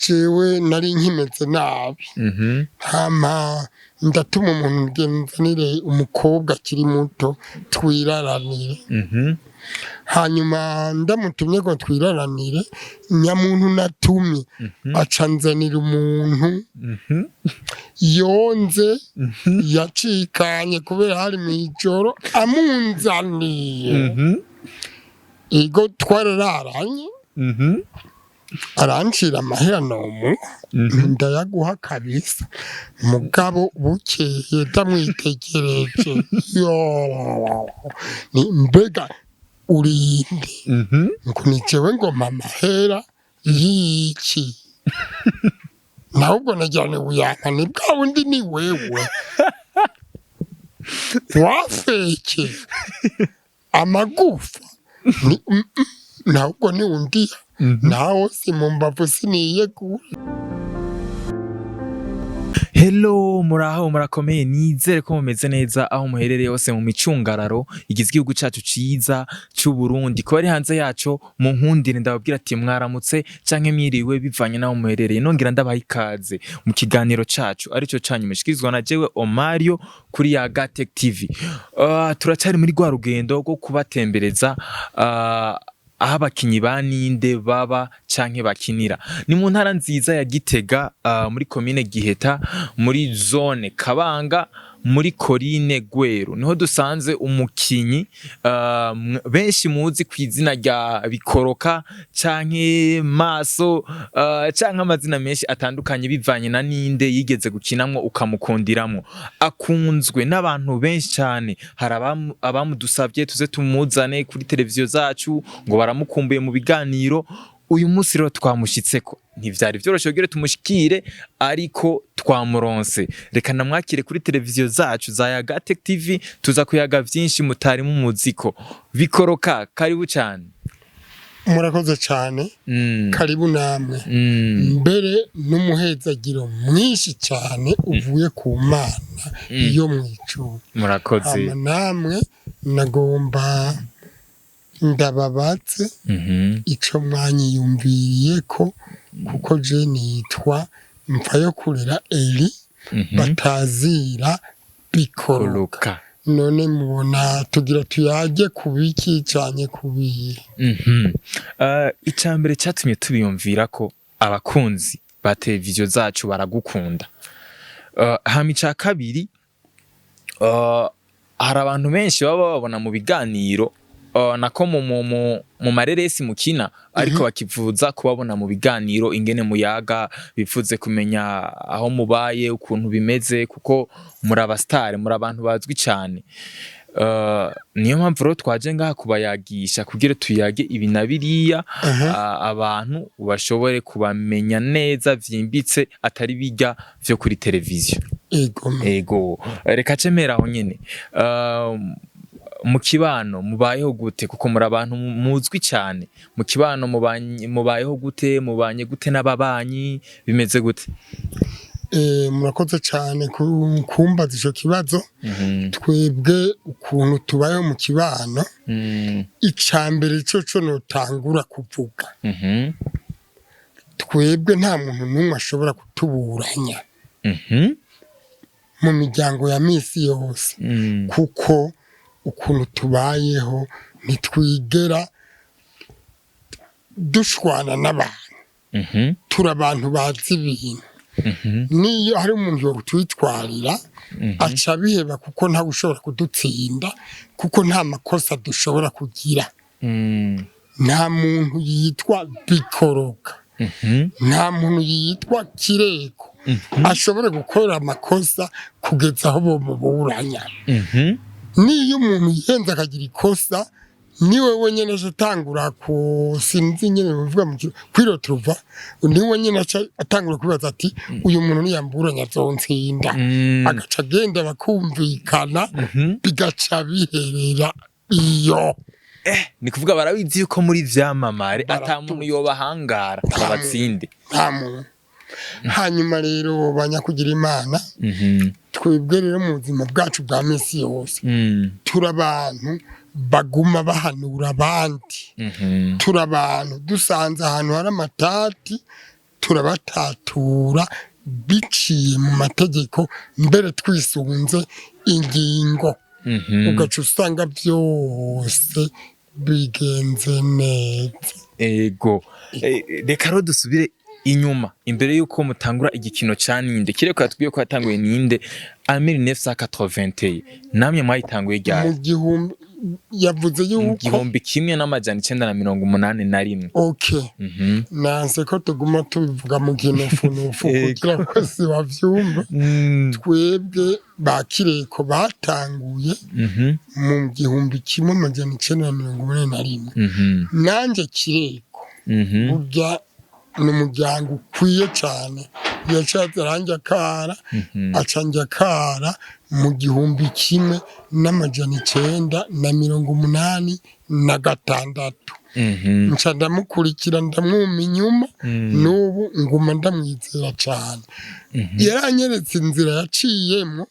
Jewe nari nkimeze nabi, hama ndatuma umuntu ngenzanire umukobwa akiri muto twiraranire. Hanyuma ndamutumye ngo twiraranire, nyamuntu natumye aca nzanira umuntu yonze yacikanye kubera hari mw'ijoro. Amunzaniye, ego, twarararanye, arancira amahera nomu ndayaguha kabisa. Mugabo bukeye ndamwitegereje, yo ni mbega urinde ngo ni jewe ngo mpa amahera y'iki? Nawe ubwo nagira ni uyampa, ni bwa wundi, ni wewe wafeke amagufa ni nawe ubwo ni undiha nawe si mu mbavu siniyegura. Hello, muraho, murakomeye? Nizere ko mumeze neza aho muherereye hose mu micungararo igize igihugu cacu ciza c'u Burundi. Kuba ari hanze yaco, mu nkundire ndababwira ati mwaramutse canke mwiriwe bivanye naho muherereye. Nongera ndabaha ikaze mu kiganiro cacu arico canyu mushikirizwa na jewe Omario kuri Yaga Tech TV. Turacari muri rwa rugendo rwo kubatembereza aho abakinyi ba Ninde baba canke bakinira. Ni mu ntara nziza ya Gitega, muri komine Giheta, muri zone Kabanga, muri colline Gweru, niho dusanze umukinyi benshi muzi ku izina rya Bikoroka canke Maso, canke amazina menshi atandukanye bivanye na Ninde yigeze gukinamwo ukamukundiramwo. Akunzwe n'abantu benshi cane. Hari abamudusavye tuze tumuzane kuri televiziyo zacu, ngo baramukumbuye mu biganiro. Uyu munsi rero twamushitseko. Ntivyari vyoroshe kugira tumushikire, ariko twamuronse. Reka namwakire kuri televiziyo zacu za Yaga Tech TV. Tuza kuyaga vyinshi mutari mumuziko. Bikoroka, karibu cane. Murakoze cyane. Karibu namwe. Mbere n'umuhezagiro mwinshi cyane uvuye ku Mana yo mu ijuru. Murakoze. Hama namwe nagomba ndababatse ico mwanyiyumviriye ko, kuko je nitwa Mfayo Kurera Eli, batazira Bikoroka. Koroka. None mubona tugira tuyage kubiki canke kubihe? Ica mbere cyatumye tubiyumvira ko abakunzi ba televiziyo zacu baragukunda. Hama ica kabiri, hari abantu benshi baba bababona mu biganiro, nako mu mareresi mukina, ariko bakivuza kubabona mu biganiro ingene muyaga, bifuze kumenya aho mubaye, ukuntu bimeze, kuko muri abasitari, muri abantu bazwi cyane. Niyo mpamvu rero twaje ngaha kubayagisha kugira tuyage ibi na biriya, abantu bashobore kubamenya neza vyimbitse, atari bijya vyo kuri televiziyo. Ego. Ego, reka cemera aho nyene. Mu kibano mubayeho gute? Kuko muri abantu muzwi cyane mu kibano, mubayeho gute? Mubanye gute n'ababanyi? Bimeze gute? Murakoze cyane kumbaza ico kibazo. Twebwe ukuntu tubayeho mu kibano, ica mbere co notangura kuvuga, twebwe nta muntu n'umwe ashobora kutuburanya mu miryango ya misi yose, kuko ukuntu tubayeho ntitwigera dushwana n'abantu. Turi abantu bazi ibintu. Niyo hari umuntu yotwitwarira, aca abiheba, kuko ntawe ushobora kudutsinda, kuko nta makosa dushobora kugira. Nta muntu yitwa Bikoroka, nta muntu yitwa Kireko ashobora gukora amakosa kugeza aho bomuburanya. Niyo umuntu yihenze akagira ikosa, niwe wenyine aca atangura ku, sinzi nyine bavuga mu kwiroturuva, niwe nyine aca atangura kwibaza ati: "Uyu muntu niyamburanya azontsinda." Agaca agenda bakumvikana, bigaca biherera iyo. Ni kuvuga barabizi yuko muri vyamamare ata Baratuzi. muntu yobahangara ngo abatsinde. Nta muntu. Hanyuma rero, banyakugira Imana, twebwe rero mu buzima bwacu bwa minsi yose, turi abantu baguma bahanura abandi. Turi abantu dusanze ahantu hari amatati. Turabatatura biciye mu mategeko, mbere twisunze ingingo, ugaca usanga byose bigenze neza. Ego. Reka rero dusubire inyuma, imbere yuko mutangura igikino ca Ninde. Kireko yatubwiye ko yatanguye Ninde en 1981, namwe mwayitanguye Mu ryari? gihumbi, yavuze Mu yuko 1981. Okay. Nanse ko tuguma tubivuga mu kinofunofu kugira ngo si bavyumva. Twebwe ba Kireko batanguye mu 1981. Nanjye Kireko, burya ni umuryango ukwiye cyane, yashatse aranjye akara, acanjye akara mu 1986. Nca ndamukurikira, ndamwuma inyuma. N'ubu nguma ndamwizera cyane. Yaranyeretse inzira yaciyemo,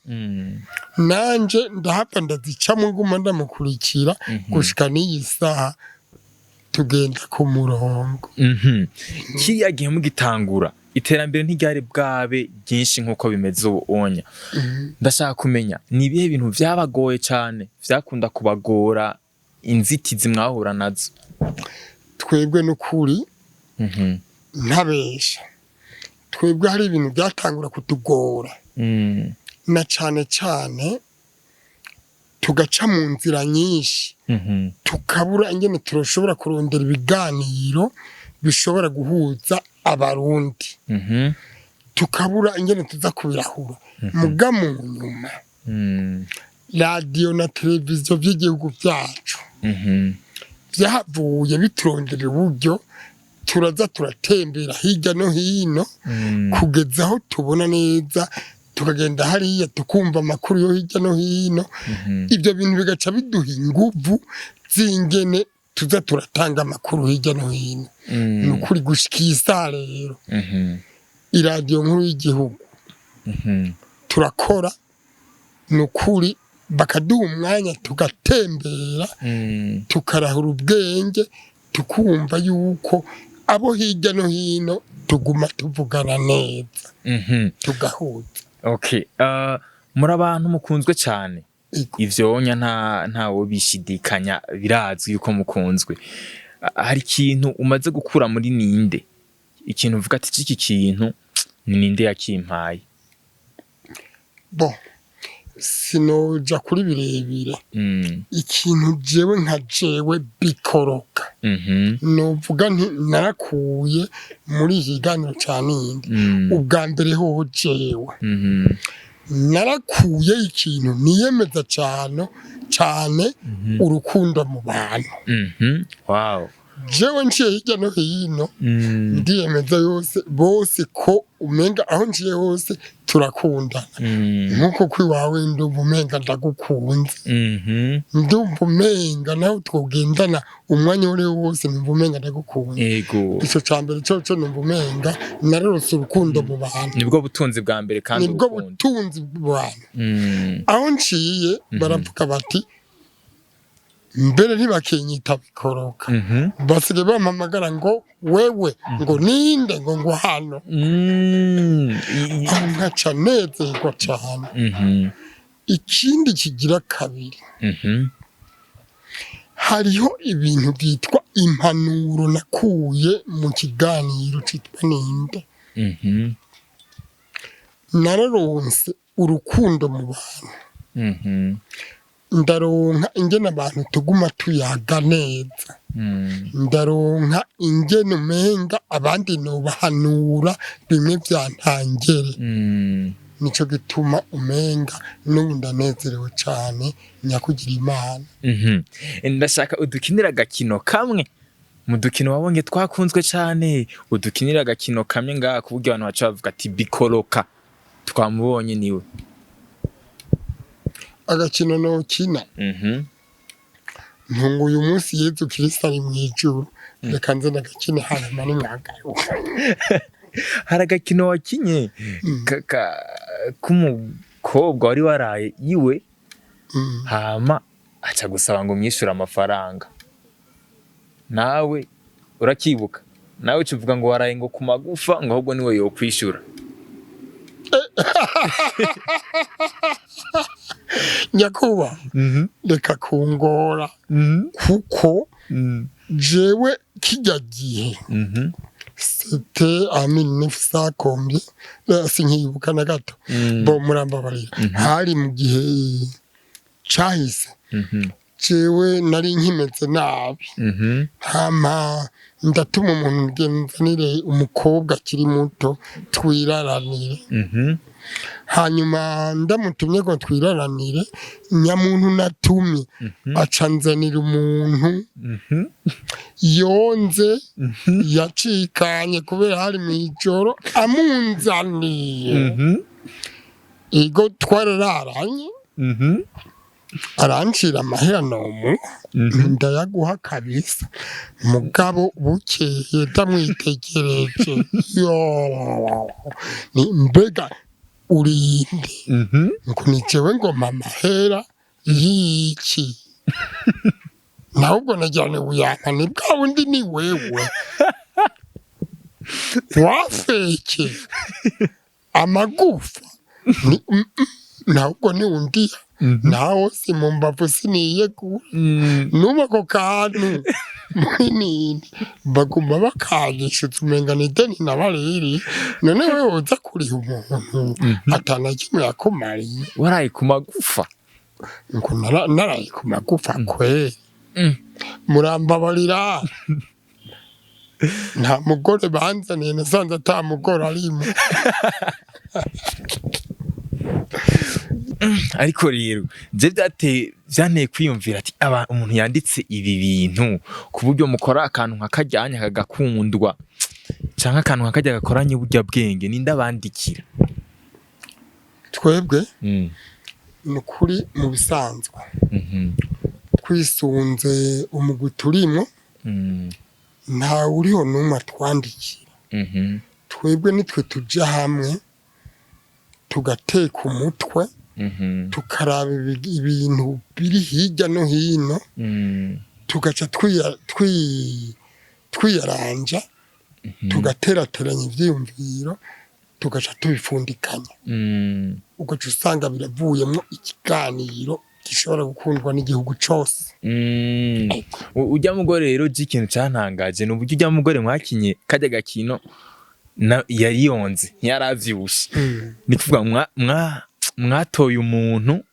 nanje ndahava ndazicamo, nguma ndamukurikira gushika n'iyi saha, tugenda ku murongo. Kiriya gihe mugitangura, iterambere ntiryari bwabe ryinshi nk'uko bimeze ubu onya. Ndashaka kumenya ni ibihe bintu vyabagoye cane, vyakunda kubagora, inzitizi mwahura nazo? Twebwe n'ukuri, ntabesha, twebwe hari ibintu byatangura kutugora, na cane cane tugaca mu nzira nyinshi, tukabura ingene turashobora kurondera ibiganiro bishobora guhuza Abarundi, tukabura ingene tuza kubirahura. Muga mu nyuma, radiyo na televiziyo by'igihugu byacu byavuye biturondera uburyo turaza turatembera hirya no hino, kugeza aho tubona neza, tukagenda hariya tukumva amakuru yo hirya no hino. Ibyo bintu bigaca biduha inguvu z'ingene tuza turatanga amakuru hirya no hino. Ni ukuri, gushika iyi saha rero, iradiyo nkuru y'igihugu, turakora, ni ukuri, bakaduha umwanya tugatembera, tukarahura ubwenge, tukumva yuko abo hirya no hino tuguma tuvugana neza, tugahuza. Okay, muri abantu mukunzwe cyane. Ego. Ivyonya ntawo bishidikanya, birazwi yuko mukunzwe. Hari ikintu umaze gukura muri Ninde, ikintu uvuga ati iki kintu ni Ninde yakimpaye? Bon, sinoja kuri birebire. Ikintu jewe nka jewe Bikoroka novuga nti narakuye muri iki kiganiro ca Ninde, ubwa mbere hoho jewe narakuye ikintu niyemeza cane cane, urukundo mu bantu. Wow. Jewe nciye hirya no hino, ndiyemeza yose bose ko umenga aho nciye hose turakundana. Nk'uko kwiwawe ndumva umenga ndagukunze, ndumva umenga nawe twogendana umwanya uwo ariwo wose, numva umenga ndagukunze. Ico ca mbere coco, numva umenga nararose urukundo mu bantu. Nibwo butunzi bwa mbere kandi. Nibwo urukundo. butunzi mu bantu. Aho nciye baravuga bati, mbere ntibakinyita Bikoroka, basigaye bampamagara ngo wewe, ngo ninde, ngo hano. Aho nkaca nezerwa cane. Ikindi kigira kabiri, hariho ibintu byitwa impanuro nakuye mu kiganiro cyitwa Ninde. Nararonse urukundo mu bantu, ndaronka ingene abantu tuguma tuyaga neza, ndaronka ingene umenga abandi nobahanura bimwe vyantangere. Nico gituma umenga n'ubu ndanezerewe cane, nyakugira Imana. Ndashaka udukinira agakino kamwe mu dukino wabonye twakunzwe cane, udukinira agakino kamwe ngaha kuburyo abantu baca bavuga ati Bikoroka twamubonye niwe. Agakino nokina? Ntungu uyu munsi Yezu Kristo ari mw'ijuru, reka nze ndagakine, hanyuma nimwagaruka. Hari agakino wakinye k'umukobwa wari waraye iwe, hama aca gusaba ngo umwishure amafaranga, nawe urakibuka? Nawe ucuvuga ngo waraye ngo ku magufa, ngo ahubwo niwe yokwishura. Nyakuba, reka kungora, kuko jewe kijya gihe, c'était en 1900 combien, sinkibuka na gato, bo murambabarira, hari mu gihe cahise, jewe nari nkimeze nabi, hama ndatuma umuntu ngenzanire umukobwa akiri muto twiraranire. Hanyuma ndamutumye ngo twiraranire, nyamuntu natumye aca nzanira umuntu yonze yacikanye, kubera hari mw'ijoro amunzaniye. Ego, twarararanye, arancira amahera nomu ndayaguha kabisa. Mugabo bukeye ndamwitegereje, yo ni mbega urinde, ngo ni jewe ngoma amahera y'iki? Nawe ubwo nagira ni uyampa, ni bwa wundi, ni wewe wafeke amagufa ni nawe ubwo ni undiya nawe si mu mbavu siniyegura. N'ubu ako kantu muri nini baguma bakanyishuza, umenga ni ideni nabaririye. None wewe uza kuriha umuntu atana kimwe yakumariye? Waraye ku magufa. Ngo naraye ku magufa kweri. Murambabarira, nta mugore banzaniye, nasanze ata mugore arimo. Ariko rero je byanteye kwiyumvira ati aba umuntu yanditse ibi bintu ku buryo mukora akantu nka kajyanya kagakundwa, canke akantu nka karya gakoranye burya bwenge, ninde abandikira? Twebwe ni ukuri mu bisanzwe twisunze umugwi turimwo, ntawe uriho n'umwe atwandikira. Twebwe nitwe tuja hamwe tugateka umutwe, tukaraba ibintu biri hirya no hino, tugaca twiyaranja, tugaterateranya ivyiyumviro, tugaca tubifundikanya, ugaca usanga biravuyemwo ikiganiro gishobora gukundwa n'igihugu cose. Urya mugore rero, je ikintu cantangaje ni uburyo urya mugore mwakinye karya gakino yari yonze, ntiyaravyibushe. Ni kuvuga mwatoye umuntu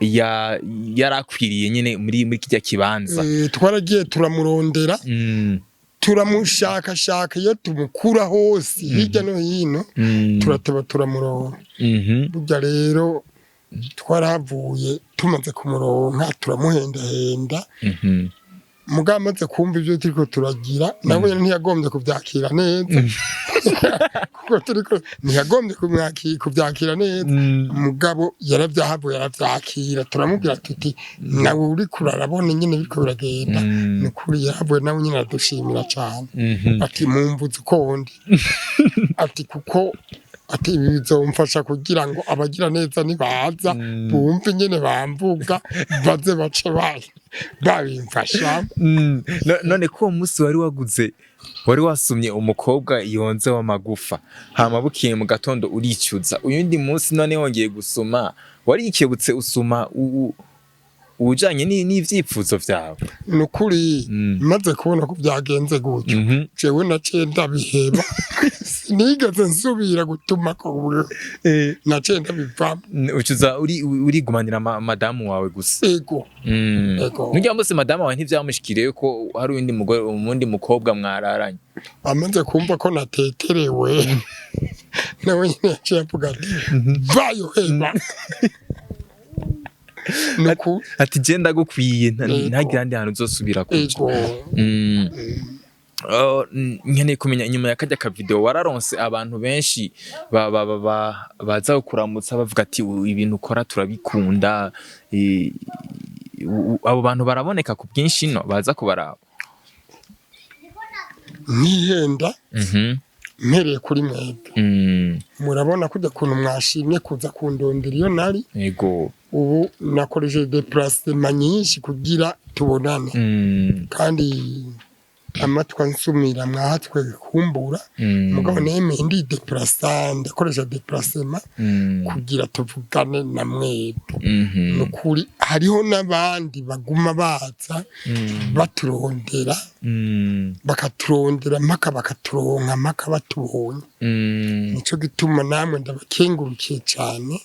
yarakwiriye nyene muri kirya kibanza. Twaragiye turamurondera, turamushakashaka, iyo tumukura hose hirya no hino, turateba turamuronka. Burya rero twarahavuye tumaze kumuronka turamuhendahenda. Mugabo amaze kumva ibyo turiko turagira, nawe nyene ntiyagombye kuvyakira neza, kuko turiko ntiyagombye kuvyakira neza. Mugabo yaravyahavuye aravyakira, turamubwira tuti nawe uriko urarabona nyene biriko biragenda. Ni ukuri yarahavuye nawe nyene aradushimira cane, ati mumvuze uko ndi, ati kuko ati ibi bizomfasha kugira ngo abagira neza nibaza bumve nyene bamvuga, baze bace babimfasha. None ko uwo munsi wari waguze, wari wasumye umukobwa yonze w'amagufa, hama bukiye mu gatondo uricuza, uyundi munsi none wongeye gusuma, warikebutse usuma ujanye n'ivyifuzo vyawe? Ni ukuri, maze kubona ko byagenze gutyo, jewe naciye ndabiheba, sinigeze nsubira gutuma ko, naciye ndabivamo. Ucuza urigumanira madamu wawe gusa? Ego. Ego. Nurya munsi madamu wawe ntivyamushikiriye ko hari uyundi mugore, umundi mukobwa mwararanye? Amaze kumva ko nateterewe, nawe nyine yaciye avuga ati vayo heba. Ni ukuri. Ati je ndagukwiye, Ego. ntagire ahandi hantu uzosubira kuja. Ego. Oh, nkeneye kumenya, inyuma ya karya kavideo wararonse abantu benshi baza kukuramutsa bavuga ati ibintu ukora turabikunda." Abo bantu baraboneka ku bwinshi no baza kubaraba? Ntihenda, mpereye kuri mwebwe, murabona kujya kuntu mwashimye kuza kundondera iyo nari. Ubu nakoresheje déplacement nyinshi kugira tubonane, kandi Amatwi ansumira mwahatwe kumbura, mugabo nemeye ndi déplaça, ndakoresha déplacement kugira tuvugane na mwebwe. Nukuri hariho n'abandi baguma baza baturondera, bakaturondera mpaka bakaturonka, mpaka batubonye. Nico gituma namwe ndabakengurukiye cyane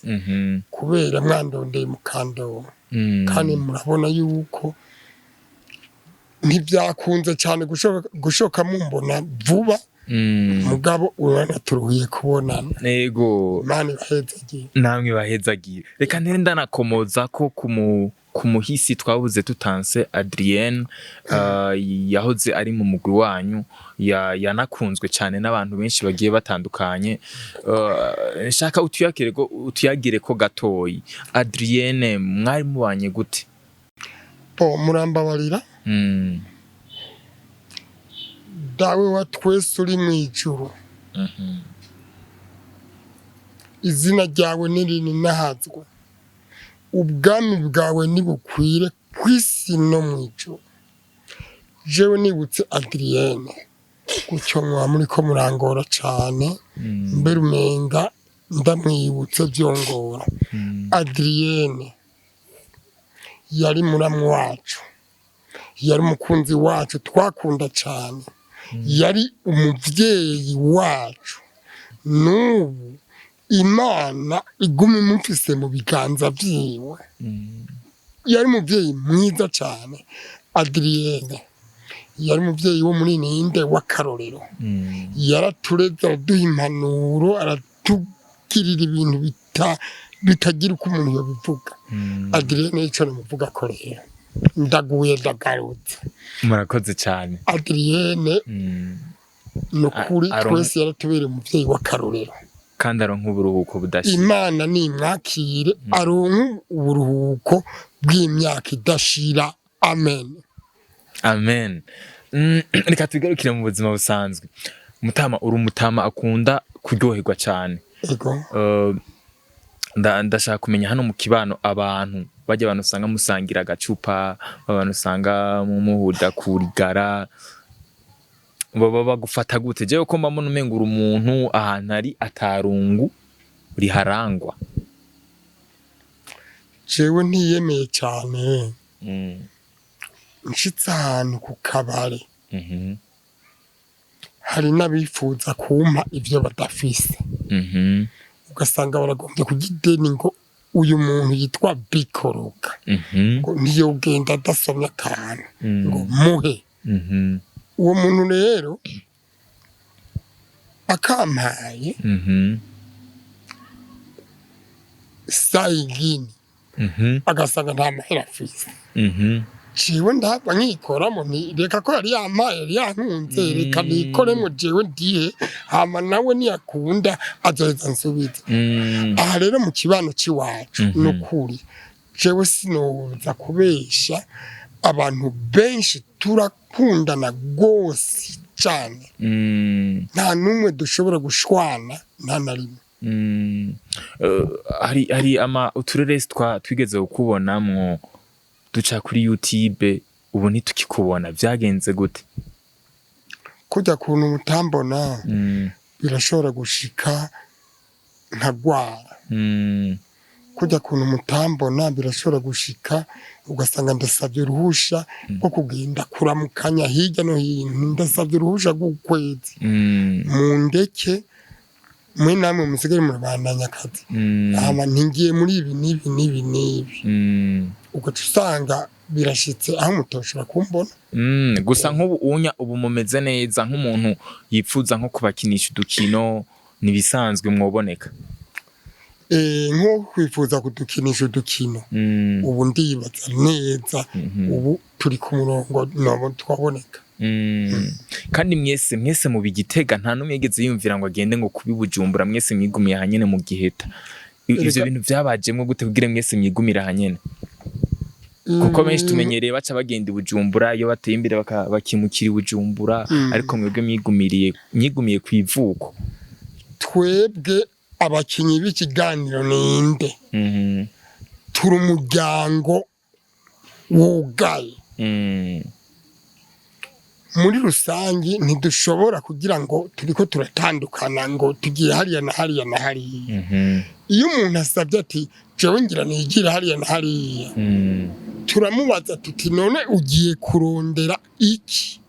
kubera mwandondeye mukandonka. Kandi murabona yuko ntibyakunze cyane gushoka mumbona vuba, mugabo urabona turuhuye kubonana. Ego. Imana ibahezagiye. Namwe bahezagiye. Reka ntere ndanakomoza ko ku muhisi twabuze tutanse Adrienne, yahoze ari mu mugwi wanyu, yanakunzwe cyane n'abantu benshi bagiye batandukanye. Nshaka utuyagire ko gatoyi. Adrienne mwari mubanye gute? Bo murambabarira. Dawe wa twese uri mu ijuru, izina ryawe nirinahazwe, ubwami bwawe nibukwire ku isi no mu ijuru. Jewe nibutse Adrienne gutyo, mwaba muriko murangora cane. Mbere umenga ndamwibutse vyongora. Adrienne yari muramu wacu, yari umukunzi wacu twakunda cane, yari umuvyeyi wacu. N'ubu Imana iguma imufise mu biganza vyiwe. Yari umuvyeyi mwiza cane. Adrienne yari umuvyeyi wo muri ninde w'akarorero. Yaratureze, araduha impanuro, aratugirira ibintu bitagira uko umuntu yobivuga. Adrienne ico namuvuga ko rero ndaguye ndagarutse. Murakoze cyane. Adrienne, ni ukuri, twese yaratubereye umuvyeyi w'akarorero. Kandi aronka uburuhuko budashira. Imana nimwakire, aronke uburuhuko bw'imyaka idashira. Amen. Amen. Reka tugarukire mu buzima busanzwe. Mutama, uri umutama akunda kuryoherwa cyane. Ego. Ndashaka kumenya hano mu kibano, abantu bajya, abantu usanga musangira agacupa, abantu usanga mumuhuda kurigara, baba bagufata gute? Jewe ko mbona umenga uri umuntu ahantu ari atarungu riharangwa. Jewe ntiyemeye cyane. Nshitse ahantu ku kabare, hari n'abifuza kumpa ivyo badafise, ugasanga baragombye kurya ideni ngo uyu muntu yitwa Bikoroka, ngo ntiyogenda adasomye akantu, ngo muhe. Uwo muntu rero akampaye, sayigini, agasanga nta mahera afise, jewe ndahava nkikoramo nti reka ko yari yampaye, yari yankunze, reka nikoremo jewe ndihe, hama nawe niyakunda azoheza nsubize. Aha rero mu kibano c'iwacu, nukuri jewe sinoza kubesha, abantu benshi turakundana gose cane. Nta n'umwe dushobora gushwana, nta na rimwe. Hari ama uturere twa twigeze kukubonamwo duca kuri YouTube, ubu ntitukikubona, vyagenze gute? Kurya kuntu mutambona, birashobora gushika nkagwara. Kurya kuntu mutambona, birashobora gushika ugasanga ndasabye uruhusha rwo kugenda kuramukanya hirya no hino, ndasabye uruhusha rw'ukwezi, mundeke mwe namwe musigare murabandanya akazi, hama ntingiye muri ibi n'ibi n'ibi n'ibi. Ugaca usanga birashitse aho mutoshobora kumbona. Gusa nk'ubu unya ubu mumeze neza, nk'umuntu yipfuza nko kubakinisha udukino nibisanzwe mwoboneka? Nko kwifuza kudukinisha udukino, ubu ndibaza neza, ubu turi ku murongo, nobo twaboneka. Kandi mwese mwese mu bigitega, nta n'umwe yigeze yumvira ngo agende ngo kubi Bujumbura, mwese mwigumiye ahanyene mu Giheta. Ivyo bintu vyabajemwo gute kugira mwese mwigumire ahanyene? Kuko benshi tumenyereye baca bagenda i Bujumbura iyo bateye imbere, bakimukira i Bujumbura, ariko mwebwe mwigumiye kw'ivuko. Twebwe abakinyi b'ikiganiro ninde, turi umuryango wugaye. Muri rusange ntidushobora kugira ngo turiko turatandukana ngo tugiye hariya na hariya na hariya. Iyo umuntu asabye ati: "Jewe ngira nigira hariya na hariya," turamubaza tuti: "None ugiye kurondera iki?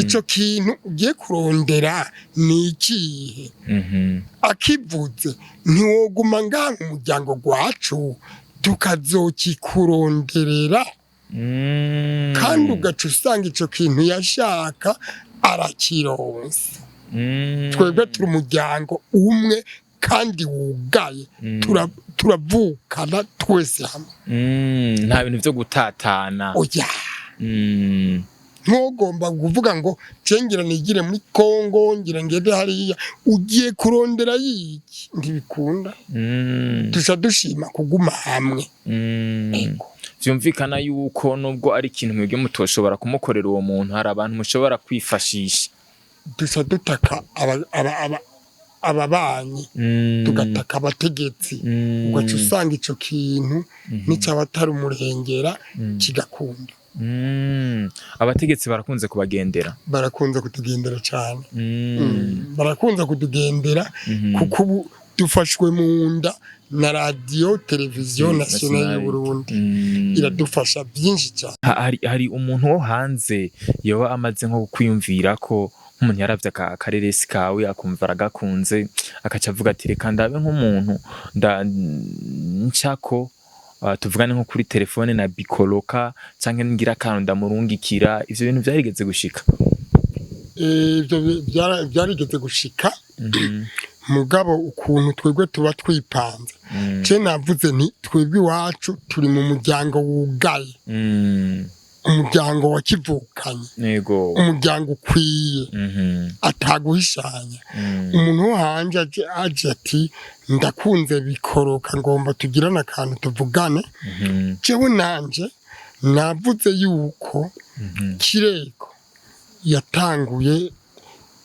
Ico kintu ugiye kurondera ni ikihe?" Akivuze, ntiwoguma ngaha mu muryango gwacu tukazokikuronderera. Kandi ugaca usanga ico kintu yashaka arakironse. Twebwe turi umuryango umwe kandi wugaye. Turavukana twese hamwe. Nta bintu vyo gutatana. Oya. Ntugomba kuvuga ngo cengira nigire muri Kongo, ngira ngende hariya, ugiye kurondera yiki? Ntibikunda. Duca dushima kuguma hamwe. Ego. Vyumvikana yuko nubwo ari ikintu mwebwe mutoshobora kumukorera uwo muntu, hari abantu mushobora kwifashisha. Duca dutaka ababanyi, tugataka abategetsi, ugaca usanga ico kintu n'icaba atari umurengera kigakunda. Abategetsi barakunze kubagendera? Barakunze kutugendera cane. Barakunze kutugendera, kuko ubu dufashwe mu nda na Radiyo Televiziyo Nationale y'u Burundi. Iradufasha byinshi cyane. Hari umuntu wo hanze yoba amaze nko kwiyumvira ko nk'umuntu yaravye akareresi kawe, akumva aragakunze, akaca avuga ati: "Reka ndabe nk'umuntu nda ncako, tuvugane nko kuri telefone na Bikoloka, canke ngira akantu ndamurungikira"? Ivyo bintu vyarigeze gushika? Ibyo byarigeze gushika. Mugabo ukuntu twebwe tuba twipanze, je navuze nti twebwe iwacu turi mu muryango wugaye, umuryango wa kivukanye, umuryango ukwiye, ataguhishanya. Umuntu wo hanze aje ati: "Ndakunze Bikoroka, ngomba tugirane akantu tuvugane," jewe nanje navuze yuko Kireko yatanguye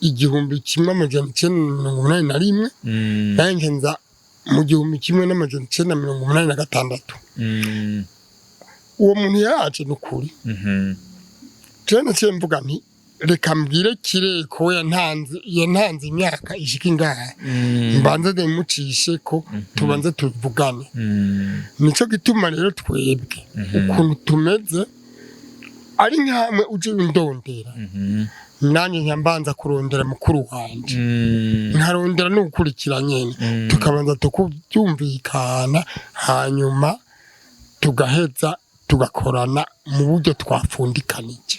1981, nanjye nza mu 1986. Uwo muntu yaraje n'ukuri. Jewe naciye mvuga nti: "Reka mbwire Kireko, we yantanze imyaka ishika ingahe, mbanze ndamucishe ko tubanze tuvugane." Nico gituma rero twebwe ukuntu tumeze ari nkamwe uje undondera, nanjye nkambanza kurondera mukuru wanje, nkarondera n'ugukurikira nyene, tukabanza tukubyumvikana, hanyuma tugaheza tugakorana mu buryo twapfundikanije.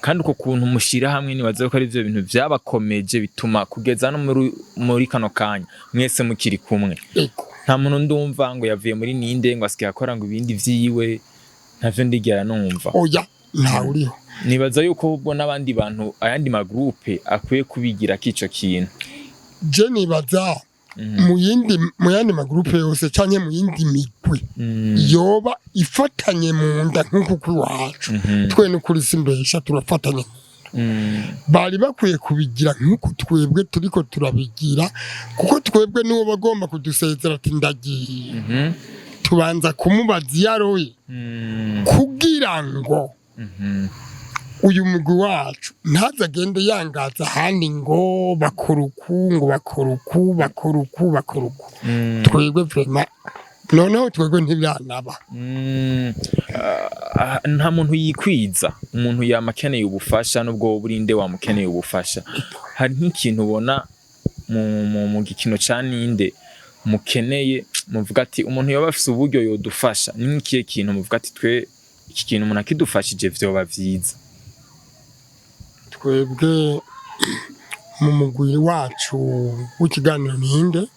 Kandi uko kuntu mushira hamwe, nibaza ko ari byo bintu vyabakomeje, bituma kugeza no muri kano kanya mwese mukiri kumwe. Ego. Nta muntu ndumva ngo yavuye muri ninde, ngo asigaye akora ngo ibindi vyiwe, ntavyo ndigera numva. Oya, ntawe uriho. Nibaza yuko ahubwo n'abandi bantu, ayandi magroupe akwiye kubigira k'ico kintu. Je nibaza mu yandi magroupe yose canke mu yindi migwi yoba ifatanye mu nda nk'uku kw'iwacu, twe n'ukuri simbesha, turafatanye, bari bakwiye kubigira nk'uku twebwe turiko turabigira, kuko twebwe niwo bagomba kudusezera ati: "Ndagiye," tubanza kumubaza iyo aroye, kugira ngo uyu mugwi wacu ntaze agende yangaza ahandi ngo bakora uku, ngo bakora uku, bakora uku, bakora uku. Twebwe vraiment, noneho twebwe ntibiranaba. Ah, nta muntu yikwiza, umuntu yama akeneye ubufasha, nubwo woba urinde wamukeneye ubufasha. Hari nk'ikintu ubona mu gikino ca ninde mukeneye, muvuga ati umuntu yoba afise uburyo yodufasha? Ni nk'ikihe kintu muvuga ati: "Twe iki kintu umuntu akidufashije vyoba vyiza"? Twebwe mu mugwi wacu w'ikiganiro Ninde,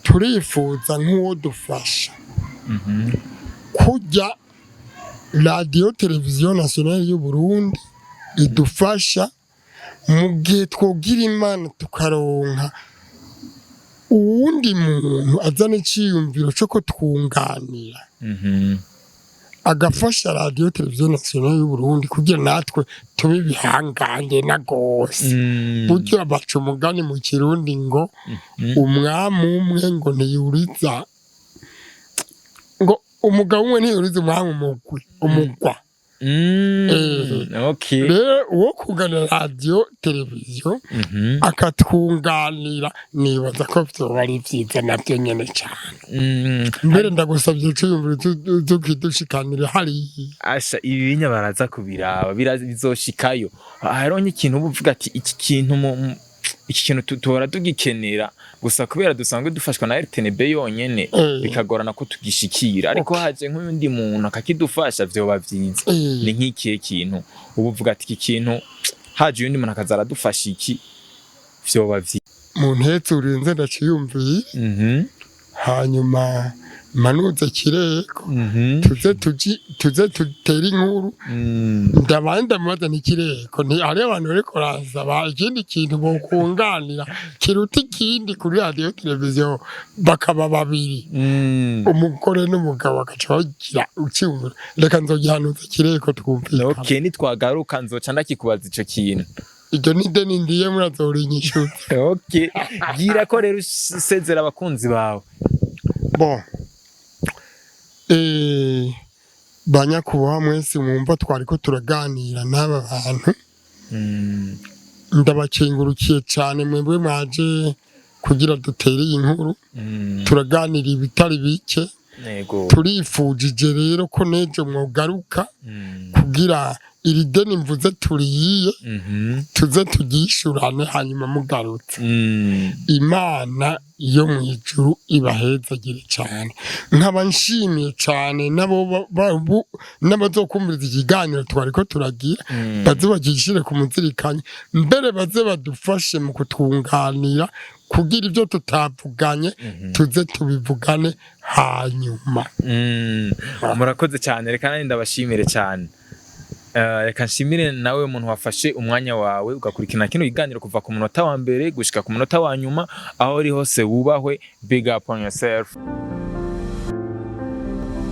turifuza nk'uwo dufasha kujya Radiyo Televiziyo Nationale y'u Burundi idufasha, mu gihe twogira Imana tukaronka uwundi muntu azana iciyumviro cyo kutwunganira, agafasha Radiyo Televiziyo Nationale y'u Burundi kugira natwe tube ibihangange na gose. Burya baca umugani mu Kirundi ngo umwami umwe ngo ntiyuriza, ngo umugabo umwe ntiyuriza umwami umugwi umugwa. Rero uwo kugana radiyo televiziyo akatwunganira, nibaza ko vyoba ari vyiza navyo nyene cane. Mbere ndagusavye ciyumviro tukidushikanire hariya. Asha, ibi binya baraza kubiraba, bizoshikayo. Hariho nk'ikintu uba uvuga ati iki kintu iki kintu tuhora tugikenera, gusa kubera dusanzwe dufashwa na RTNB yonyene bikagorana ko tugishikira, ariko haje nk'undi muntu akakidufasha vyoba vyiza. Ni nk'ikihe kintu uba uvuga ati iki kintu haje uyundi muntu akaza aradufasha iki, vyoba vyiza? Mu ntetse urinze ndaciyumviye, hanyuma manuze kireko, tuze tuji tuze tutere inkuru. Ndabaye ndamubaza n'ikireko nti hariho abantu bariko baransaba ikindi kintu bokunganira kiruta ikindi kuri radiyo televiziyo, bakaba babiri, umugore n'umugabo, bagaca bagira ucyumviro. Reka nzogihanuza kireko twumvikana. Okay, nitwagaruka nzoca ndakikubaza ico kintu. Iryo ni deni ndiye, murazorinyishuza. Okay, gira ko rero usezera abakunzi bawe. Bon, banyakubahwa mwese mwumva twariko turaganira n'aba bantu, ndabakengurukiye cyane mwebwe mwaje kugira dutere iyi nkuru. Turaganira ibitari bike. Turifujije rero ko n'ejo mwogaruka kugira iri deni mvuze turiyiye, tuze turyishurane hanyuma mugarutse. Imana yo mu ijuru ibahezagire cyane. Nkaba nshimiye cyane nabo n'abazokumviriza ikiganiro twariko turagira, baze bagishire ku muzirikanyi, mbere baze badufashe mu kutwunganira kugira ibyo tutavuganye tuze tubivugane hanyuma. Murakoze cyane. Reka nanjye ndabashimire cyane. Reka nshimire nawe muntu wafashe umwanya wawe ugakurikirana kino kiganiro kuva ku munota wa mbere gushika ku munota wa nyuma. Aho uri hose wubahwe, big up on yourself.